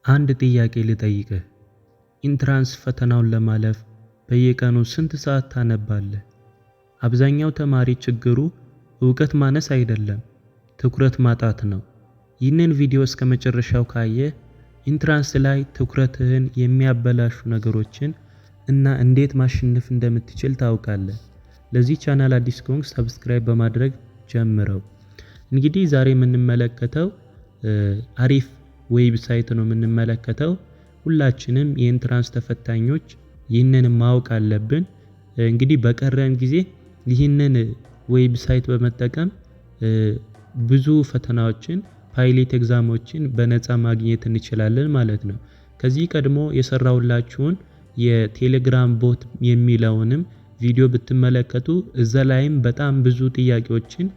አንድ ጥያቄ ልጠይቅህ። Entrance ፈተናውን ለማለፍ በየቀኑ ስንት ሰዓት ታነባለህ? አብዛኛው ተማሪ ችግሩ እውቀት ማነስ አይደለም፣ ትኩረት ማጣት ነው። ይህንን ቪዲዮ እስከ መጨረሻው ካየህ entrance ላይ ትኩረትህን የሚያበላሹ ነገሮችን እና እንዴት ማሸነፍ እንደምትችል ታውቃለህ። ለዚህ ቻናል አዲስ ከሆንክ subscribe በማድረግ ጀምረው። እንግዲህ ዛሬ የምንመለከተው አሪፍ website ነው የምንመለከተው። ሁላችንም የ entrance ተፈታኞች ይህንን ማወቅ አለብን። እንግዲህ በቀረን ጊዜ ይህንን website በመጠቀም ብዙ ፈተናዎችን፣ pilot exam ኦችን በነፃ ማግኘት እንችላለን ማለት ነው። ከዚህ ቀድሞ የሰራሁላችሁን የቴሌግራም bot የሚለውንም ቪዲዮ ብትመለከቱ እዛ ላይም በጣም ብዙ ጥያቄዎችን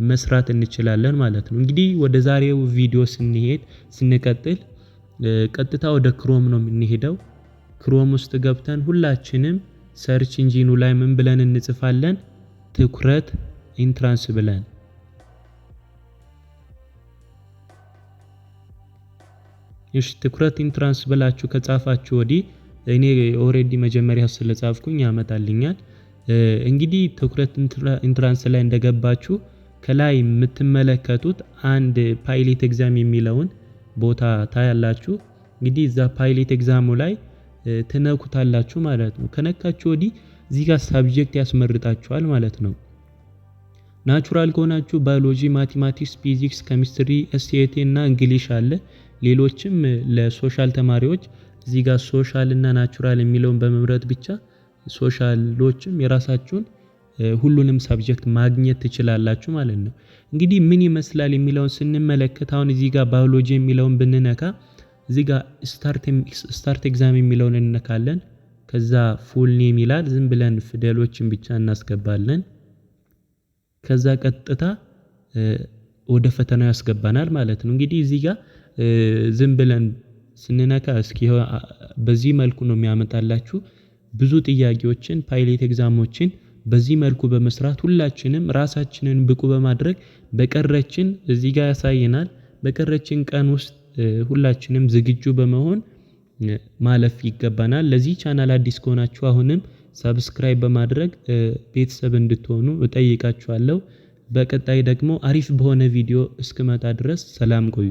መስራት እንችላለን ማለት ነው። እንግዲህ ወደ ዛሬው ቪዲዮ ስንሄድ፣ ስንቀጥል ቀጥታ ወደ Chrome ነው የምንሄደው። Chrome ውስጥ ገብተን ሁላችንም search engine ኑ ላይ ምን ብለን እንጽፋለን? ትኩረት entrance ብለን። እሺ፣ ትኩረት entrance ብላችሁ ከጻፋችሁ ወዲህ እኔ already መጀመሪያ ስለጻፍኩኝ ያመጣልኛል። እንግዲህ ትኩረት entrance ላይ እንደገባችሁ ከላይ የምትመለከቱት አንድ pilot exam የሚለውን ቦታ ታያላችሁ። እንግዲህ እዛ pilot exam ኡ ላይ ትነኩታላችሁ ማለት ነው። ከነካችሁ ወዲህ እዚህ ጋር subject ያስመርጣችኋል ማለት ነው። Natural ከሆናችሁ ባዮሎጂ፣ mathematics፣ ፊዚክስ፣ ኬሚስትሪ፣ SAT እና English አለ። ሌሎችም ለ social ተማሪዎች እዚህ ጋር social እና natural የሚለውን በመምረጥ ብቻ social ኦችም የራሳችሁን ሁሉንም subject ማግኘት ትችላላችሁ ማለት ነው። እንግዲህ ምን ይመስላል የሚለውን ስንመለከት አሁን እዚህ ጋር ባዮሎጂ የሚለውን ብንነካ እዚህ ጋር start exam የሚለውን እንነካለን። ከዛ full name ይላል። ዝም ብለን ፊደሎችን ብቻ እናስገባለን። ከዛ ቀጥታ ወደ ፈተናው ያስገባናል ማለት ነው። እንግዲህ እዚህ ጋር ዝም ብለን ስንነካ እስኪ በዚህ መልኩ ነው የሚያመጣላችሁ። ብዙ ጥያቄዎችን፣ pilot exam ኦችን በዚህ መልኩ በመስራት ሁላችንም ራሳችንን ብቁ በማድረግ በቀረችን፣ እዚህ ጋር ያሳየናል፣ በቀረችን ቀን ውስጥ ሁላችንም ዝግጁ በመሆን ማለፍ ይገባናል። ለዚህ ቻናል አዲስ ከሆናችሁ አሁንም subscribe በማድረግ ቤተሰብ እንድትሆኑ እጠይቃችኋለሁ። በቀጣይ ደግሞ አሪፍ በሆነ ቪዲዮ እስክመጣ ድረስ ሰላም ቆዩ።